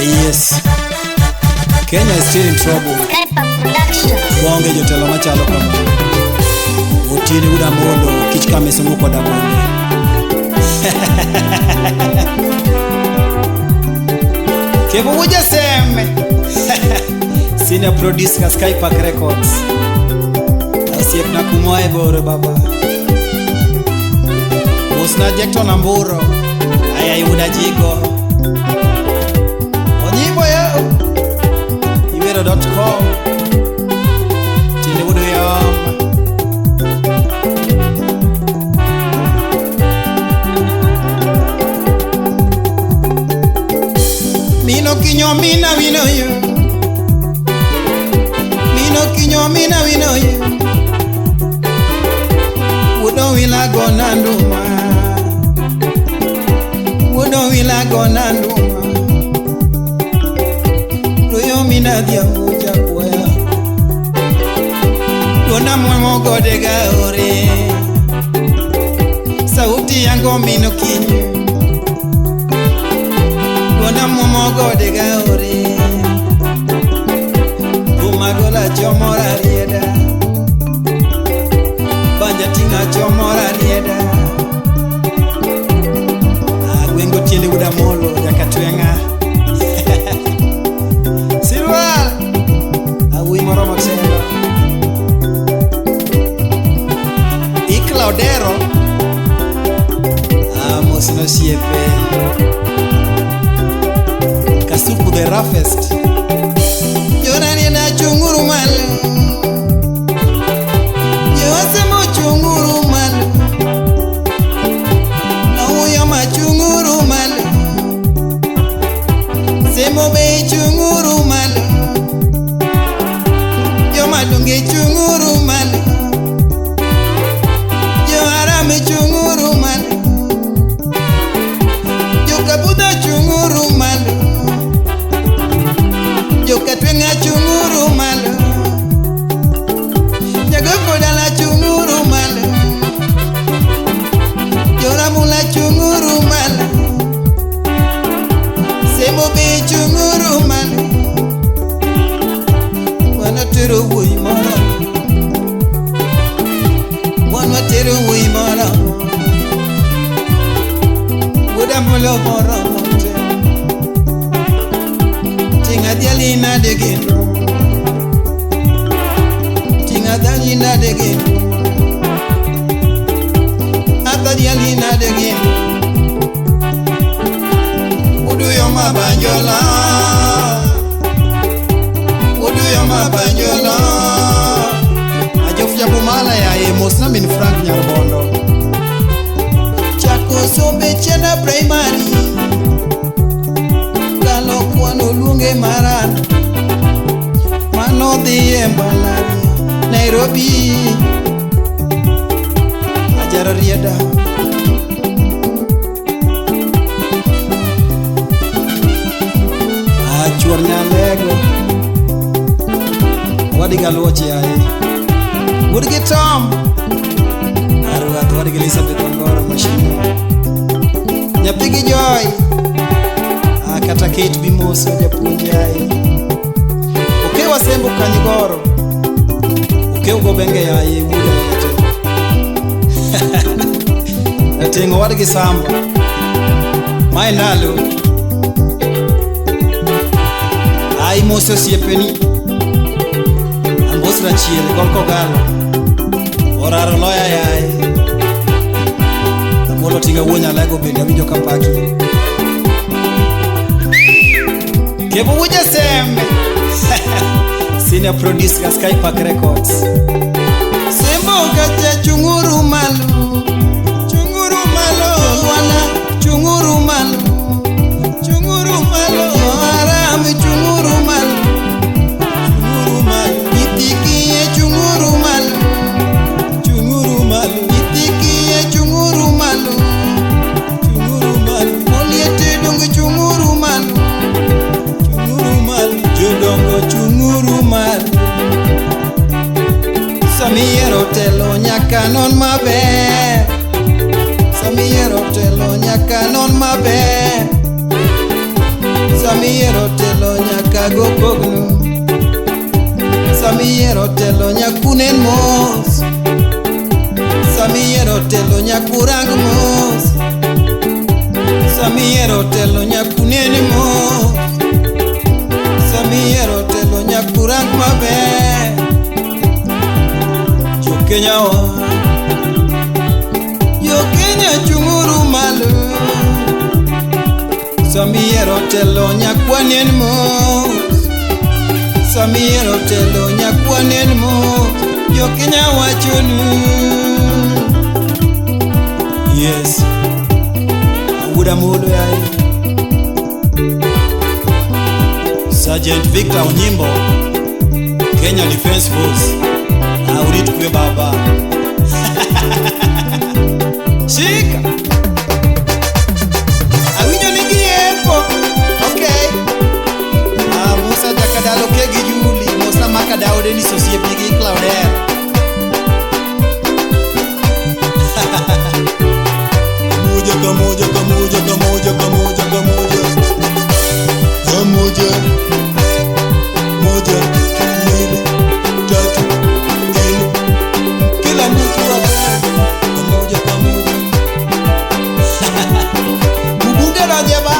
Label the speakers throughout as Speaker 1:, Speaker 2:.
Speaker 1: Yes. Kenya is still in trouble. Waonge jotelo machalo kama. Otieno wuod Amolo, kich ka misungu koda bonde. Kevo wuja seme. Senior producer Sky Park Records. Osiepna kumwae boro baba. Usna Jackton Amburo. Aya yuda jigo. Onyimbo yo. Iwero.com. Tinde wudu yom. Mino kinyo mina wino yo. Mino kinyo mina wino yo. Wudo wila go nanduma. Wudo wila go nanduma. Royo mina dhiambu chakwaya. Dona mwemo gode gaore. Sauti yangu mino kinyo. Dona mwemo gode gaore. Bumagola chomora rieda. Banja tinga chomora rieda. Agwengo tiende wuda molo jakatwenga. Sirwal awui moromo telo. Ikla Odero Amos no siepe. Kasuku the roughest. Jorani na chunguru malo. Yosemo chunguru malo. Nauyo machunguru malo. Semo be chunguru malo. Yo madunge chunguru malo. Yo harame chunguru malo. Yo kabuda chunguru malo. Yo katwenga chunguru malo. Nyagoko dala chunguru malo. Yo ramula chunguru malo. Semo be chunguru malo. Wana tero wui moro. Wana tero wui moro. Wuda mulo moro mote. Tinga diali na degeno. Tinga diali na degeno. Ata diali na degeno. Udu yo mabanjola. Udu yo mabanjola. Ajofu ya bumala ya Emos na min Frank Nyarbondo. Chako sombe chena primary. Kalo kwano luonge marano. Mano dhi e mbalariany Nairobi. Ajaro rieda. Achuor nyalego. Wadiga luoche yaye. Wuod gi Tom. Arwath wadgi Elizabeth Ongoro Mheshimiwa. Nyathi gi Joy. Kata Kate Bimoso japuonj yaye. Okew Asembo Kanyigoro. Okew Gobenge yaye wuod Ayeto. Ating'o wadgi Samba. Mae ndalo. Ai mose osiepeni. Ambos rachiel gol kogalo. Oraro loya yaye. Amolo tinga wuo nyalego bende awinjo kapaki. Kevo wuja sembe. Senior producer Sky Park Records. Sembo kacha chunguru malo. Chunguru malo. Wana chunguru malo. Chunguru malo. Haram chunguru malo. Chunguru malo. Itikiye chunguru malo. Chunguru malo. Itikiye chunguru malo. Chunguru malo. Moliete dongo chunguru malo. Chunguru malo. Jodongo chunguru malo. Samiero telo nyaka non maber. Samiero telo nyaka non maber. Samiero Ago kogno. Samiyiero telo nyakunen mos. Samiyiero telo nyakurang mos. Samiyiero telo nyakunen mos. Samiyiero telo nyakurang maber. Jokenya wa, Jokenya chunguru malo. Samiyiero telo nyakwanen mos. Samiyiero telo nyakwanen mos. Jokenya wachonu. Yes, Awuoda Amolo yaye. Sergeant Victor Onyimbo, Kenya Defence Force. Aurit kwe baba. Shika. Awinjo ni giepo. Okay. Musa Jakadalo kegi Juli, Musa Makadao Denis osiepe gi Claudel.
Speaker 2: Kamoja, kamoja, kamoja, kamoja, kamoja, kamoja. Kamoja. Moja, mbili, tatu, nne. Kila mtu apewe. Kamoja, kamoja.
Speaker 1: Mbunge Rajeba.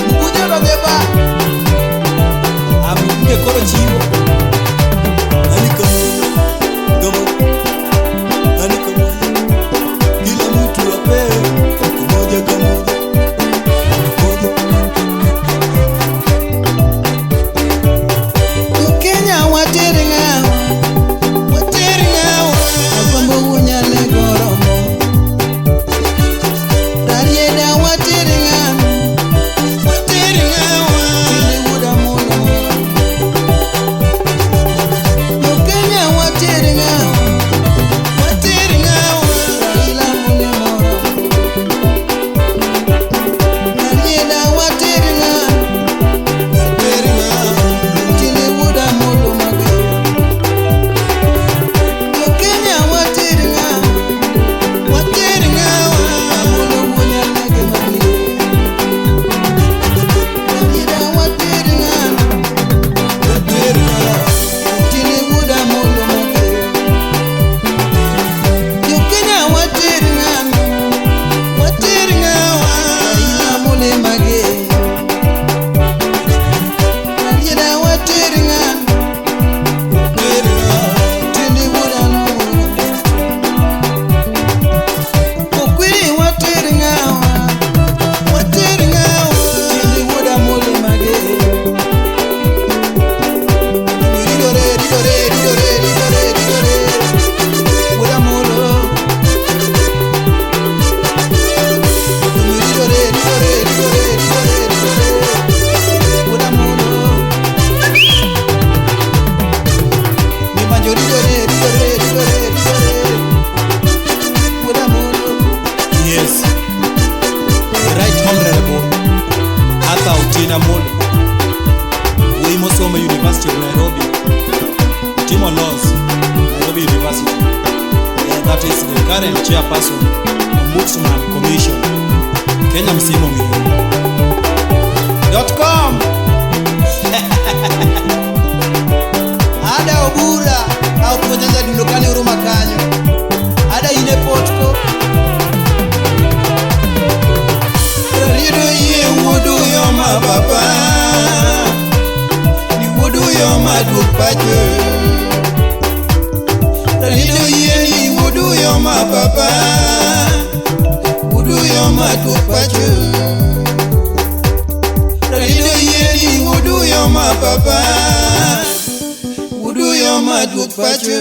Speaker 1: Mbunge Rajeba. Mbunge koro chiwo.
Speaker 2: Ani kamoja, kamoja. Ani kamoja. Kila mtu apewe. Kamoja, kamoja. Moja.
Speaker 1: Kenya watere ng'awa, watere ng'awa, agombo wunyane goromo. Rarieda watere ng'awa, watere ng'awa, tinde wuoda mono. Kenya watere ng'awa, watere ng'awa, Raila mune moro. Rarieda watere ng'awa, watere ng'awa, tinde wuoda molo mager. Kenya watere ng'awa, watere ng'awa, Amolo wuonyalege mager. Rarieda watere ng'awa,
Speaker 2: Watere ng'awa.
Speaker 1: tinde wuoda molo mager. Kenya watere ng'awa, watere ng'awa, Raila mole mager. Rarieda watere ng'awa,
Speaker 2: Watere ng'awa.
Speaker 1: tinde wuoda molo. Okwiri watere ng'awa, watere ng'awa, tinde wuoda mole mager. Ridore, ridore, ridore, ridore, ridore, wuoda molo. Ridore, ridore, ridore, ridore, ridore, wuoda molo. Mimanjo ridore, ridore, ridore, ridore, wuoda molo.
Speaker 2: Yes. The Right Honorable Arthur Otieno Amolo, wuoyi mosomo University of Nairobi, timo laws, Nairobi University. That is the current chairperson, Ombudsman Commission, Kenya msimo ng'eyo.
Speaker 1: .com. Ada Obura au puonja jadundo kane uruma kanyo. Ada ine potko.
Speaker 2: Rariedo yie wuodu yo ma papa, ni wuodu yo ma duok pacho. Rariedo yie ni wuodu yo ma papa, wuodu yo ma duok pacho. Rariedo yie ni wuodu yo ma papa, wuodu yo ma duok pacho.